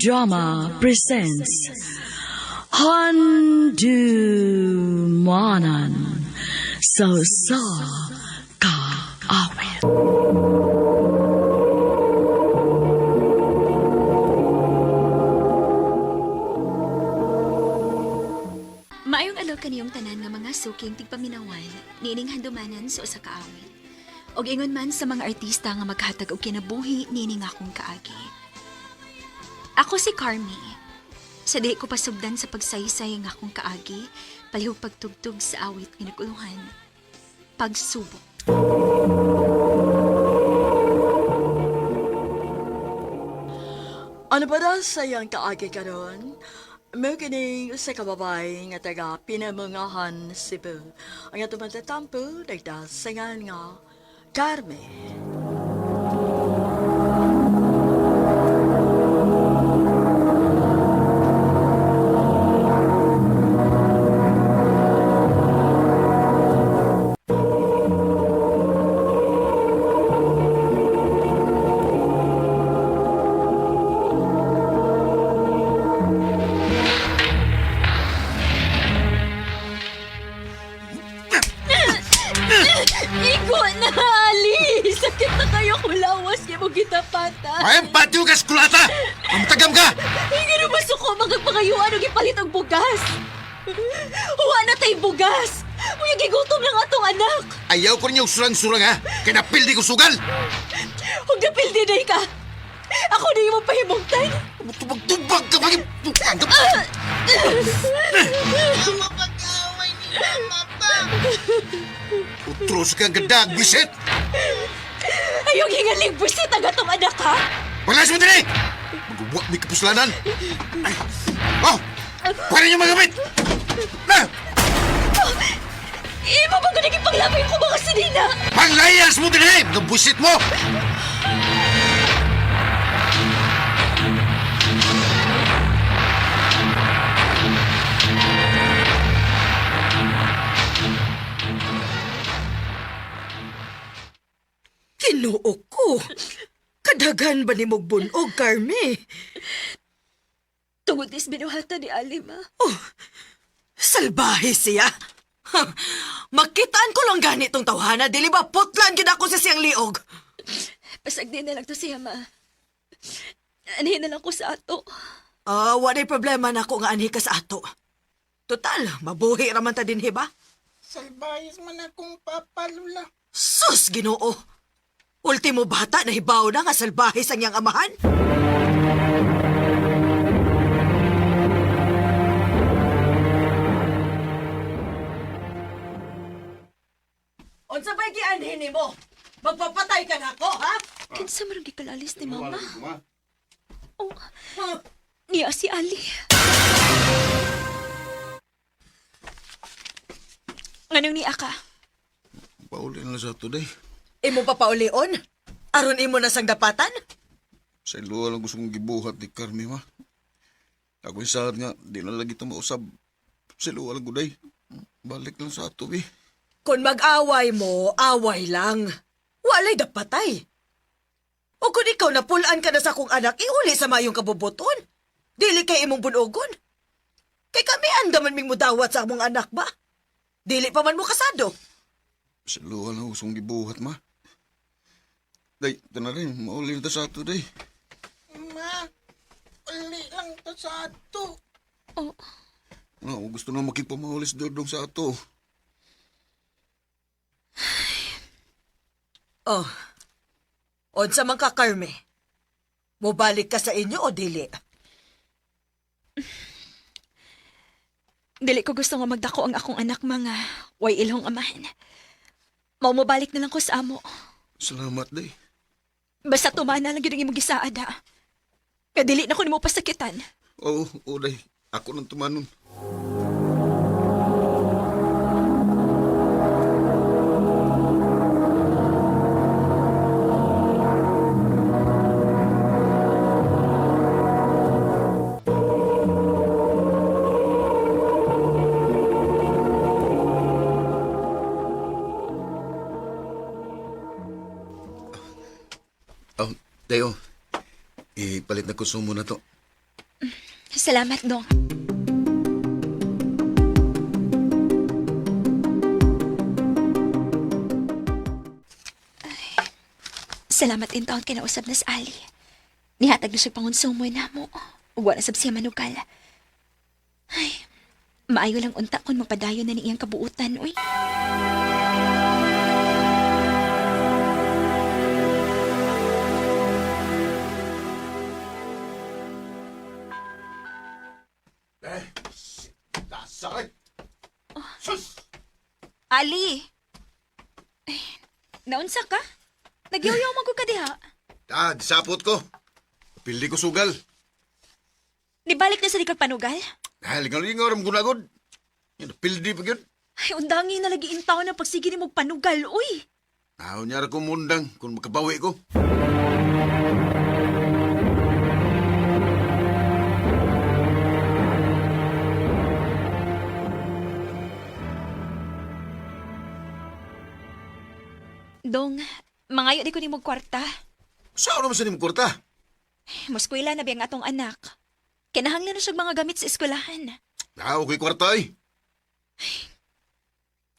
Drama presents Handumanan sa Usa Ka Awit. Maayong adlaw kaniyong tanan nga mga suking tigpaminawan niining handumanan sa usa ka awit. Og ingon man sa mga artista nga maghatag og kinabuhi niining akong kaagi. Ako si Carmi. Sa di ko pasugdan sa pagsaysay ang akong kaagi, palihog pagtugtog sa awit nga naguluhan. Pagsubok. Ano ba daw sa iyang kaagi karon? Mo kining usa ka babae nga taga Pinamungahan, Cebu. Ang atong matatampo nagdasingan nga Carmen. Igo na, Ali! Sakit na kayo kulawas kay mo gitapata. Ay, patio ka, skulata! Mamutagam ka! Hindi na masuko magpangayuan og ipalit ang bugas. Huwa na tay bugas. Uy, gigutom lang atong anak. Ayaw ko ninyo surang-surang ha! Kaya napildi ko sugal! Huwag na pildi ka. Ako na yung pahimungtan. Tubag-tubag ka! Bakit? Mapag-away ni Mama pa. Utros ka ang ganda, bisit! Ayaw hingaling busit ang atong anak ha. Paglayas mo dali! Magawa may kapuslanan! Ay. Oh! Pwede niyo magamit! Na! Iba ba ko paglabay ko mga sinina? Paglayas mo dali! Mga busit mo! Kinuo ko. Kadaghan ba ni mong bunog, Carmi? Tungod is binuhatan ni Ali, ma. Oh, salbahe siya. Ha, makitaan ko lang ganitong tawhana, dili ba putlan gid ako sa siyang liog? Pasagdi na lang to siya, ma. Anhin na lang ko sa ato. Ah, walay problema na ako nga anhi ka sa ato. Total, mabuhi raman ta dinhi ba? Salbayas man akong papalula. Sus, Ginoo. Ultimo bata na hibaw na nga salbahe sa niyang amahan. Unsa ba'y gianhin nimo? Magpapatay ka na ako, ha? Kinsa man ang gikalalis ni mama? Oh, niya si Ali. Nganong niya ka? Pauli na lang sa today. Imo pa paulion? Aron imo na sang dapatan? Sa iluwa lang gusto kong gibuhat ni Carmi, ma. Ako yung saad nga, di na lagi ito mausab. Sa iluwa lang guday. Balik lang sa ato, eh. Kung mag-away mo, away lang. Walay dapatay. O kung ikaw napulaan ka na sa akong anak, iuli sa mayong kabubuton. Dili kay imong bunogon. Kay kami andaman ming mudawat sa among anak ba? Dili pa man mo kasado. Sa iluwa lang gusto kong gibuhat, ma. Day, ito na rin. Mauli na ta sa ato, day. Ma, uli lang to sa ato. Oh, Ano, gusto na makipamaulis dodong sa ato. Oh. Unsa man ka, Carme? Mobalik ka sa inyo o dili? dili ko gusto nga magdako ang akong anak mga way ilong amahan. Mao mobalik na lang ko sa amo. Salamat, day. Basta tumana lang gyud ang imong gisaad ha. Kay dili na ko nimo pasakitan. Oo, oo, day. Ako nang tumanon. Oh, Teo. Ipalit na konsumo na to. Salamat, Dong. Ay, salamat in taon kinausap na si Ali. Nihatag na siya pangonsumo na mo. Ug wa na sab siya manugal. Ay, maayo lang unta kung mapadayon na ni iyang kabuutan, uy. Eh, Dasakit! Sus! Ali! Ay, naunsa ka? Nagyaw-yaw man ko ka diha. Ah, disapot ko. Pili ko sugal. Nibalik na sa di kag panugal? Dahil lingaw-lingaw ram gunagod. Yan, pildi pa yun. Ay, undangi na lagi in taon ang pagsige ni mong panugal, uy! Naon niya ko mundang kung makabawi ko. Dong, mangayo di ko ni mong kwarta. Saan naman sa nimong kwarta? Muskwela na biyang atong anak. Kinahanglan na siyang mga gamit sa eskwelahan. Ah, okay kwarta ay.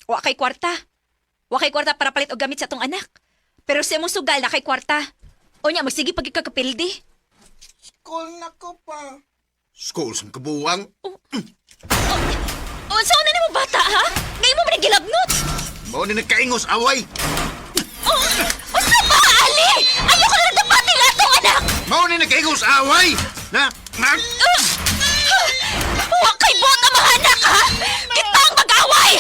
Wa kay kwarta. Wa kay kwarta para palit og gamit sa atong anak. Pero sa imong sugal na kay kwarta. O nya, magsige pag ikakapildi. School na ko pa. School sa kabuwang. Oh, oh, saan na nimo bata, ha? Ngayon mo man gilabnot! Mao ni nagkaingos away. Oh, unsa ba, Ali? Ayoko na nagdapati nga atong anak! Mao ni nagkaingos away. Na, na. Wa kay buot ang mga anak, ha? Kita ang mag-away!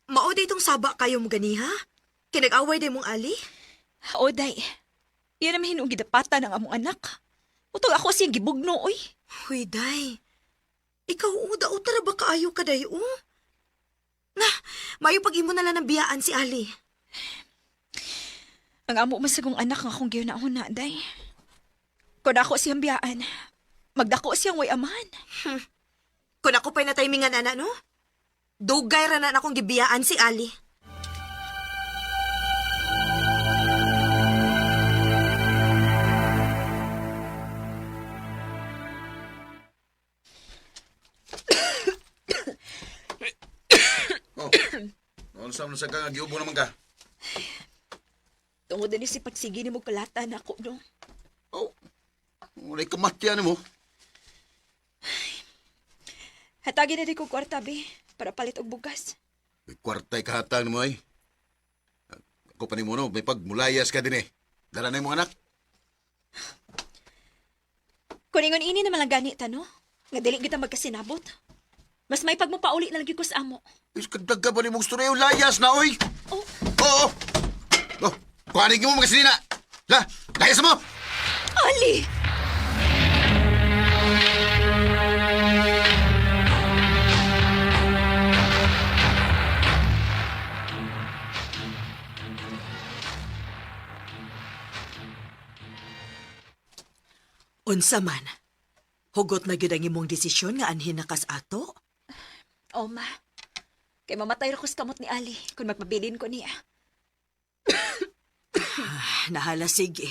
Mao day tong saba kayo mo ganiha? Kinag-away day mong Ali? O, day. Yan ang hinuong gidapatan ang among anak. Utog ako siyang gibugno, oy. Huy, day. Ikaw, uda, utara ba kaayo ka, day, oh? Na, mayo pag imo na lang ng biyaan si Ali. Ang amo masagong anak nga akong gihuna-huna, day. Kung ako siyang biyaan, magdako siyang way amahan. Kung ako pa'y natimingan, ana, no? Dugay ra na akong gibiyaan si Ali. Oh. Noon sa sa ka giubo naman ka. Tungod din si pagsige ni mo kalatan ako, no? Oh. Walay kamatyan mo. Hatagin na di ko kwarta, be, para palit og bugas. May kwarta'y kahatag mo ay. Ako pa ni mo no, may pagmulayas ka din eh. Dala na yung mga anak. Kuningon ini naman lang gani ta, no? Nga dili kita magkasinabot. Mas may pagmupauli na lagi ko sa amo. Is kadagga pa ni mong storya layas na oy. Oh, Oo. Oh, kuhanin mo mga sinina. La, layas mo. Ali! Unsa man, hugot na gyud ang imong desisyon nga anhin na kas ato? Oh, ma. Kay mamatay ra ko sa kamot ni Ali kung magpabilin ko niya. Ah, Nahala, sige.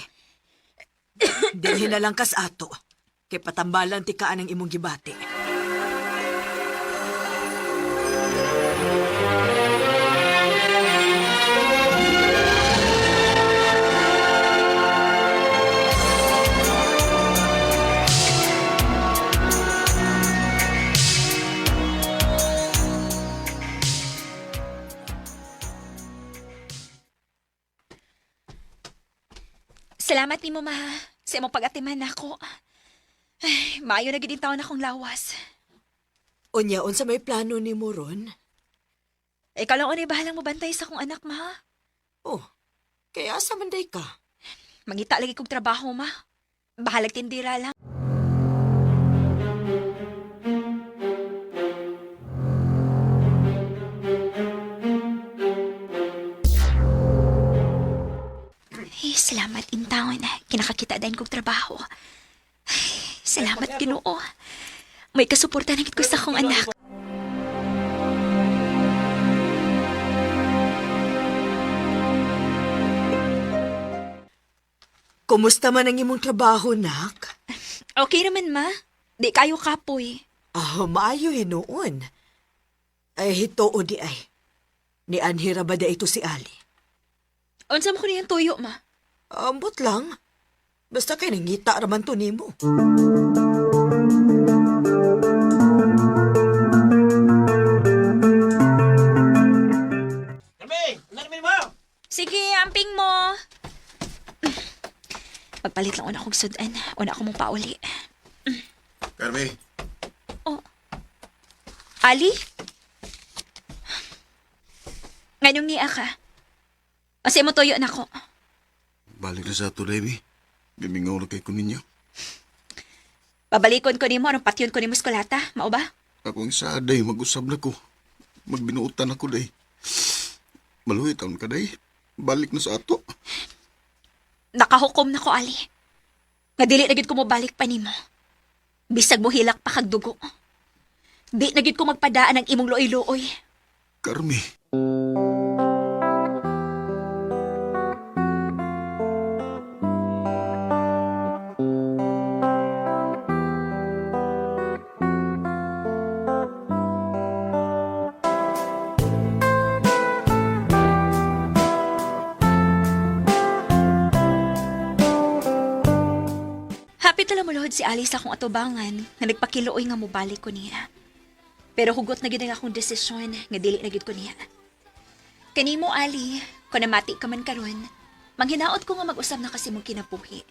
Dinhi na lang kas ato. Kay patambalan ti kaan ang imong gibati. Salamat nimo, ma. Sa imong pag-atiman nako. Ay, maayo na gid taon akong lawas. Unya, unsa may plano nimo ron? Ikaw lang unay bahalang mobantay sa akong anak, ma. Oh, kaya asa man day ka? Mangita lagi kog trabaho, ma. Bahalag tindira lang. Salamat in town. Kinakakita din kog trabaho. Ay, salamat Ginoo. May kasuporta na gid ko sa akong anak. Kumusta man ang imong trabaho, nak? Okay naman, ma. Di kayo kapoy. Ah, maayo hinuon. Ay, hituo di ay. Ni Anhira ba da ito si Ali? Unsa mo ko niyang tuyo, ma? Ambot lang. Basta kay nangita raman to nimo. Carmen, ano mo? Sige, amping mo. Magpalit lang una kong sudan. Una ako mong pauli. Carmi, Oh. Ali? Ngayong niya ka. Kasi mo tuyo na ko. balik na sa ato, baby. Gimingaw na kay ko ninyo. Babalikon ko nimo anong patyon ko nimo eskolata, mao ba? Ako ang saad, day. Mag-usab na ko. Magbinuotan ako, day. Maluhi taon ka, day. Balik na sa ato. Nakahukom na ko, Ali. Nga dili na gyud ko mobalik pa nimo. Bisag mo hilak pa kag dugo. Di na gyud ko magpadaan ang imong luoy-luoy. Carmi. Happy tala muluhod si Ali sa akong atubangan nga nagpakiluoy nga mobalik ko niya. Pero hugot na gid ang akong desisyon nga dili na gid ko niya. Kanimo Ali, kung namati ka man karon, manghinaot ko nga mag-usab na kasi mong kinabuhi.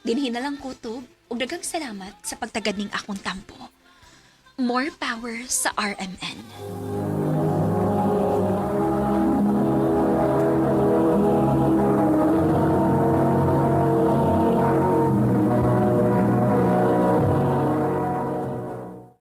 Dinhi na lang kutob ug daghang salamat sa pagtagad ning akong tampo. More power sa RMN.